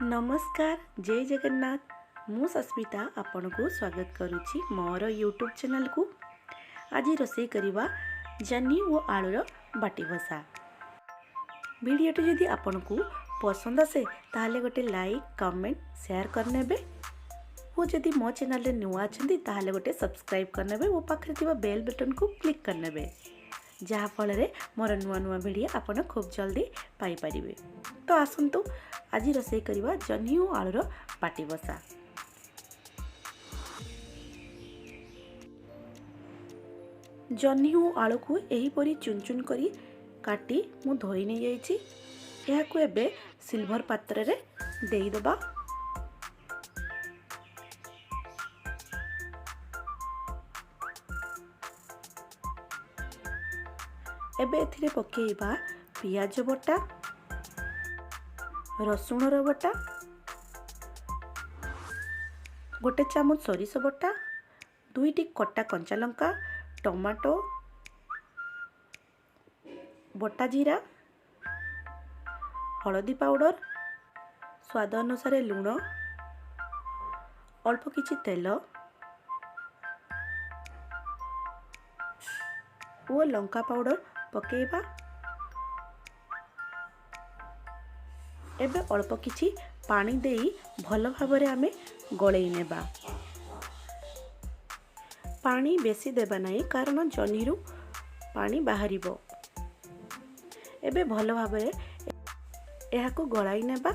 ନମସ୍କାର, ଜୟ ଜଗନ୍ନାଥ। ମୁଁ ସସ୍ମିତା ଆପଣଙ୍କୁ ସ୍ୱାଗତ କରୁଛି ମୋର ୟୁଟ୍ୟୁବ୍ ଚ୍ୟାନେଲକୁ। ଆଜି ରୋଷେଇ କରିବା ଜହ୍ନି ଓ ଆଳୁର ବାଟି ବସା। ଭିଡ଼ିଓଟି ଯଦି ଆପଣଙ୍କୁ ପସନ୍ଦ ଆସେ, ତାହେଲେ ଗୋଟେ ଲାଇକ୍, କମେଣ୍ଟ, ସେୟାର କରିନେବେ ଓ ଯଦି ମୋ ଚ୍ୟାନେଲରେ ନୂଆ ଅଛନ୍ତି, ତାହେଲେ ଗୋଟେ ସବସ୍କ୍ରାଇବ୍ କରିନେବେ ଓ ପାଖରେ ଥିବା ବେଲ୍ ବଟନ୍କୁ କ୍ଲିକ୍ କରିନେବେ, ଯାହାଫଳରେ ମୋର ନୂଆ ନୂଆ ଭିଡ଼ିଓ ଆପଣ ଖୁବ୍ ଜଲ୍ଦି ପାଇପାରିବେ। ତ ଆସନ୍ତୁ, ଆଜି ରୋଷେଇ କରିବା ଜହ୍ନି ଓ ଆଳୁର ବାଟି ବସା। ଜହ୍ନି ଓ ଆଳୁକୁ ଏହିପରି ଚୁନ ଚୁନ କରି କାଟି ମୁଁ ଧୋଇ ନେଇଯାଇଛି। ଏହାକୁ ଏବେ ସିଲଭର ପାତ୍ରରେ ଦେଇଦେବା। ଏବେ ଏଥିରେ ପକାଇବା ପିଆଜ ବଟା, ରସୁଣର ବଟା, 1 ଚାମଚ ସୋରିଷ ବଟା, 2ଟି କଟା କଞ୍ଚା ଲଙ୍କା, ଟମାଟୋ, ବଟା ଜିରା, ହଳଦୀ ପାଉଡ଼ର, ସ୍ୱାଦ ଅନୁସାରେ ଲୁଣ, ଅଳ୍ପ କିଛି ତେଲ ଓ ଲଙ୍କା ପାଉଡ଼ର ପକାଇବା। ଏବେ ଅଳ୍ପ କିଛି ପାଣି ଦେଇ ଭଲ ଭାବରେ ଆମେ ଗୋଳେଇ ନେବା। ପାଣି ବେଶୀ ଦେବା ନାହିଁ, କାରଣ ଜହ୍ନିରୁ ପାଣି ବାହାରିବ। ଏବେ ଭଲ ଭାବରେ ଏହାକୁ ଗୋଳାଇ ନେବା।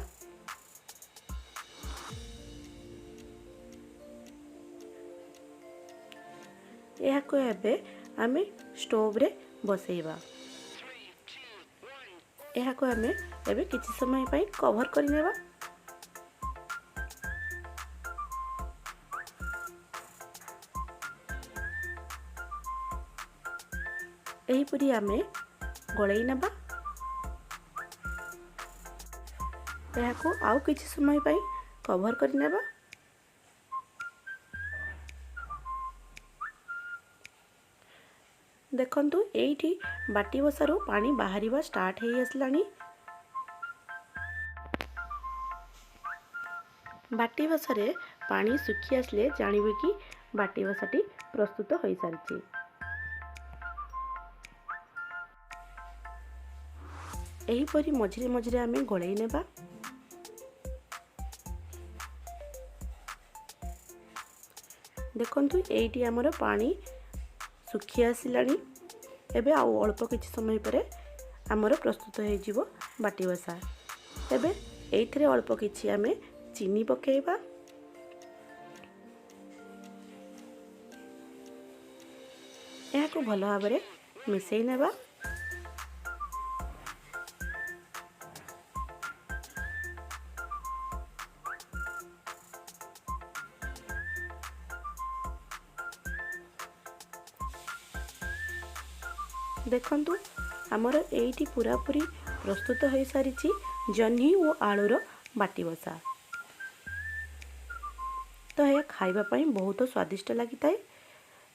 ଏହାକୁ ଏବେ ଆମେ ଷ୍ଟୋଭରେ ବସେଇବା। ଏହାକୁ ଆମେ ଏବେ କିଛି ସମୟ ପାଇଁ କଭର କରିନେବା। ଏହିପରି ଆମେ ଗୋଳେଇ ନେବା। ଏହାକୁ ଆଉ କିଛି ସମୟ ପାଇଁ କଭର କରିନେବା। ଦେଖନ୍ତୁ, ଏଇଠି ବାଟି ବସାରୁ ପାଣି ବାହାରିବା ଷ୍ଟାର୍ଟ ହେଇ ଆସିଲାଣି। ବାଟି ବସାରେ ପାଣି ଶୁଖି ଆସିଲେ ଜାଣିବେ କି ବାଟି ବସାଟି ପ୍ରସ୍ତୁତ ହୋଇସାରିଛି। ଏହିପରି ମଝିରେ ମଝିରେ ଆମେ ଗୋଳେଇ ନେବା। ଦେଖନ୍ତୁ, ଏଇଠି ଆମର ପାଣି ଶୁଖି ଆସିଲାଣି। ଏବେ ଆଉ ଅଳ୍ପ କିଛି ସମୟ ପରେ ଆମର ପ୍ରସ୍ତୁତ ହେଇଯିବ ବାଟି ବସା। ଏବେ ଏଇଥିରେ ଅଳ୍ପ କିଛି ଆମେ ଚିନି ପକାଇବା। ଏହାକୁ ଭଲ ଭାବରେ ମିଶାଇ ନେବା। ଦେଖନ୍ତୁ, ଆମର ଏଇଠି ପୁରାପୁରି ପ୍ରସ୍ତୁତ ହୋଇସାରିଛି ଜହ୍ନି ଓ ଆଳୁର ବାଟି ବସା। ତ ଏହା ଖାଇବା ପାଇଁ ବହୁତ ସ୍ୱାଦିଷ୍ଟ ଲାଗିଥାଏ।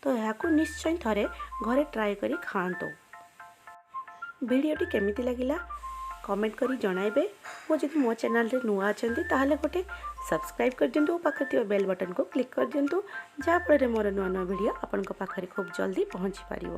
ତ ଏହାକୁ ନିଶ୍ଚୟ ଥରେ ଘରେ ଟ୍ରାଏ କରି ଖାଆନ୍ତୁ। ଭିଡ଼ିଓଟି କେମିତି ଲାଗିଲା କମେଣ୍ଟ କରି ଜଣାଇବେ ଓ ଯଦି ମୋ ଚ୍ୟାନେଲରେ ନୂଆ ଅଛନ୍ତି, ତାହେଲେ ଗୋଟେ ସବସ୍କ୍ରାଇବ୍ କରିଦିଅନ୍ତୁ ଓ ପାଖରେ ଥିବା ବେଲ୍ ବଟନ୍କୁ କ୍ଲିକ୍ କରିଦିଅନ୍ତୁ, ଯାହାଫଳରେ ମୋର ନୂଆ ନୂଆ ଭିଡ଼ିଓ ଆପଣଙ୍କ ପାଖରେ ଖୁବ୍ ଜଲ୍ଦି ପହଞ୍ଚି ପାରିବ।